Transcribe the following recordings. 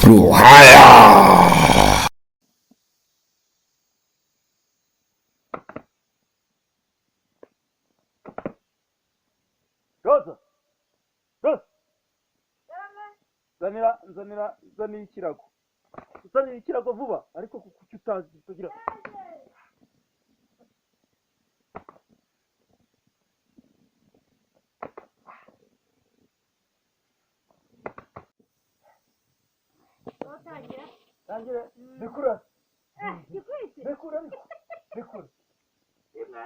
Ruhaya. Roza, Roza, zanira, nzanira, nzanira ikirago, nzanira ikirago vuba. Ariko kuki utazi kugira? Watangira? Tangire, rekura, Gikwisi. rekura, ariko rekura. Imwe,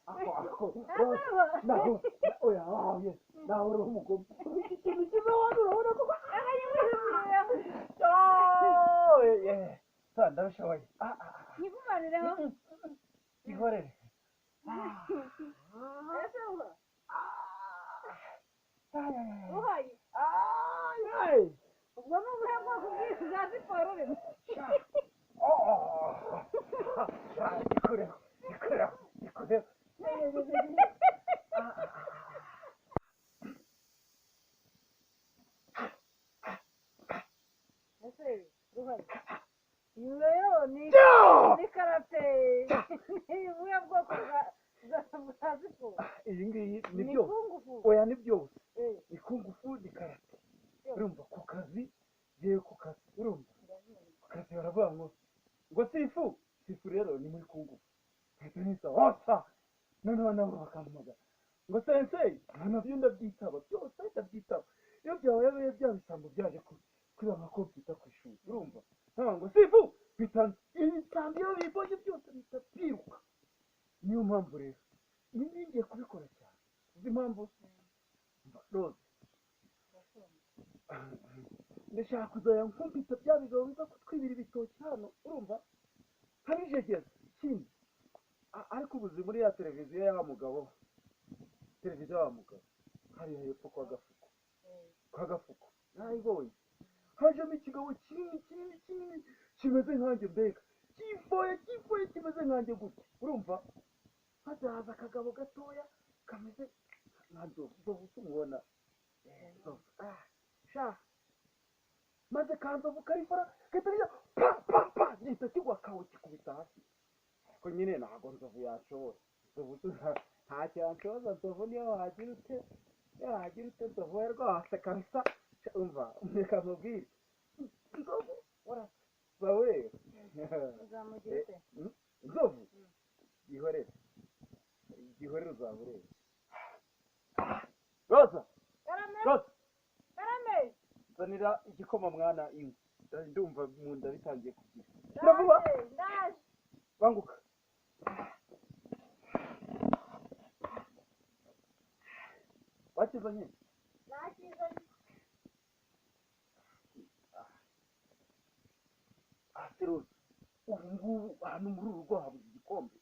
ako, ako, Roza, naho, oya, wawe, naho uri umugome. Iki kintu kiza hano, urabona ko Oh, yeah. Sa, ndabishoboye. Ah, ah, ah. Nkikuvanireho. Ihorere. Ese uba Ay, ay, ay. uhaye? Ay, ay. Ubwo ni ubuhe bwoko bw'isi za siporo urimo? Oh. Ah, ikureho, ikureho, ikureho. Ah, ah, ah. Ese uhaye? Iyi rero ni Ja! ni karate. Ni ubuhe bwoko bwa siporo? Iyi ngiyi ni Ni byose. kungufu. Oya, ni byose. Eh, Ni kungufu, ni karate. Urumva ku kazi, yewe ku kazi, urumva? Ku kazi baravuga ngo sifu. Sifu rero ni muri kungufu. Nkahita nisa, osa. Noneho nabo bakampamagara. Ngo sensei, nabyo ndabyitaba, byose ndabyitaba. Iyo byabaye bya bisambo byaje kwiba nka kompiyuta ku ishuri, urumva? Nkavuga ngo sifu, mpita ibisambo iyo bibonye byose bihita byiruka. Niyo mpamvu rero, ibi ngibi ngiye kubikora cyane. Uzi impamvu? Roza, ndashaka kuzajya nkumbita bya bigabo biza kutwibira ibitoki hano, urumva? Nkabijegeza. Ikindi, ariko ubuzi muri ya televiziyo ya mugabo, televiziyo ya mugabo, hariya hepfo kwa Gafuko, kwa Gafuko, narayibonye. Hajemo ikigabo kinini kinini kinini kimeze nkanjye mbega, kifoye kifoye kimeze nkanjye gutya, urumva? Maze haza akagabo gatoya kameze nka nzovu, nzovu tumubona, nzovu, ah, sha, maze kanzovu karifara gahita kajya pa pa pa, gihita kigwa kawe kikubita hasi. Ariko nyine ntabwo nzovu yashobora, nzovu ntacyo yanshoboza. Nzovu niyo wagira ute, niyo wagira ute, nzovu we rwose kabisa. Sha, umva reka nkubwire, nzovu urasa ureba. Uzamugira ute? Nzovu gihorere, gihorere, uzaba ureba. Roza, Karame, Roza, karame. nzanira igikoma mwana, inywa, ndumva mu nda bitangiye kugira. Shyira vuba. Ndaje, ndaje. Banguka. Wakizanye? Nakizanye. Ah, Roza, ubu ngubu ahantu muri uru rugo habuze igikombe.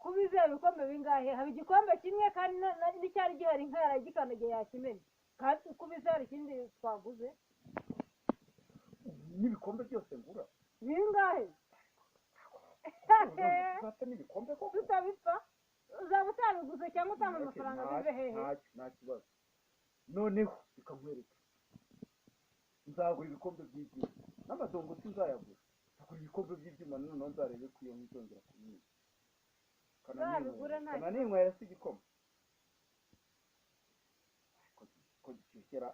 Kuba ibyo bikombe bingahe? Haba igikombe kimwe kandi n'icyari gihari inka yaragikandagiye yakimena. Kandi kuba hari ikindi twaguze. N'ibikombe byose ngura. Bingahe? Uzapfa n'ibikombe koko? Tutabipfa. Uzaba utabiguze cyangwa utanga amafaranga bive hehe? Nta kibazo. Noneho reka nkwereke, nzagura ibikombe by'ibyuma n'amadongo sinzayagura, nzagura ibikombe by'ibyuma, noneho nzarebe ko iyo ntizongera kumwiba. Uzabigure nta Kananinywera si igikoma ko gishyushyera.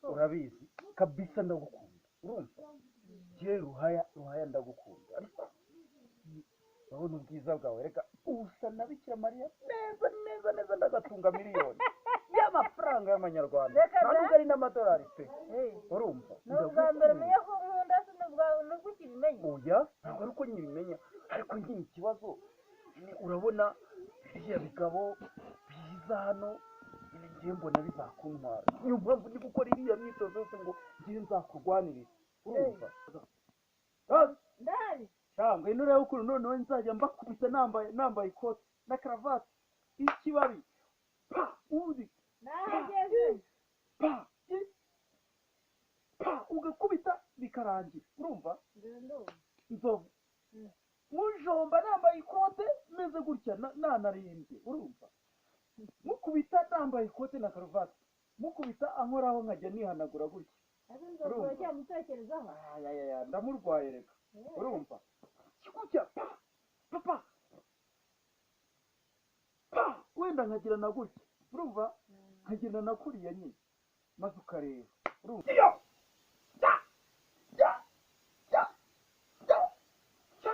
Urabizi kabisa ndagukunda, urumva? Njye Ruhaya, Ruhaya ndagukunda, ariko urabona ubwiza bwawe, reka usa na Bikira Mariya neza neza neza. Ndagatunga miliyoni y'amafaranga y'amanyarwanda. Reka nta da. nubwo ari n'amadolari pe. Eh, Urumva? Ni ubwa mbere umenye ko nkunda se nubwo ukibimenya? Oya, ntabwo ari uko nyibimenya, ariko nyine ikibazo nyine urabona biriya bigabo biza hano nyine ngiye mbona bizakuntwara. Niyo mpamvu ndi gukora iriya myitozo yose ngo ngiye nzakurwanirire, urumva? Roza, Ndahari. cyangwa ino urebe ukuntu noneho nzajya mbakubita nambaye ikoti na karavati ikibabi pa ubundi Nahageze. pa i, pa ugakubita. bikarangira, urumva? Nzovu mujomba nambaye ikote meze gutya, nanarimbye, urumva? Mukubita nambaye ikote na karuvati, mukubita ankoraho nkajya nihanagura gutya. Uracyamutekerezaho? Ayayaya, ndamurwaye reka, urumva? Gutya pa papa pa, wenda nkagira na gutya, urumva? Nkagenda na kuriya nyine, maze ukareba, urumva? Iyo ya ya ya ya ya.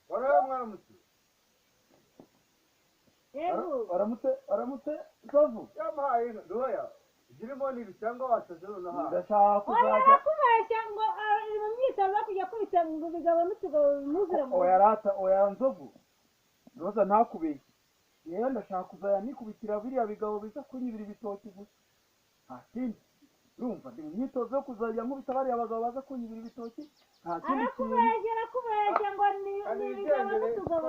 Waraye mwaramutse. Yego. Aramutse, aramutse Nzovu. Yampaye inka ndoya zirimo n'ibi cyangwa wasaze nonaha. Ndashaka kuzajya Oya, arakubeshya ngo ari mu myitozo yo kujya kubita ngo ibigabo n'utugabo bimuzure mu Oya rata, oya Nzovu, Roza ntakubeshye. Yewe ndashaka kuzajya nikubitira biriya bigabo biza kunyibira ibitoki gusa, nta kindi, urumva? Ndi mu myitozo yo kuzajya nkubita bariya bagabo baza kunyibira ibitoki, nta kindi kintu. Arakubeshya, arakubeshya ngo ni Kandi ni ibigabo wigendere. n'utugabo.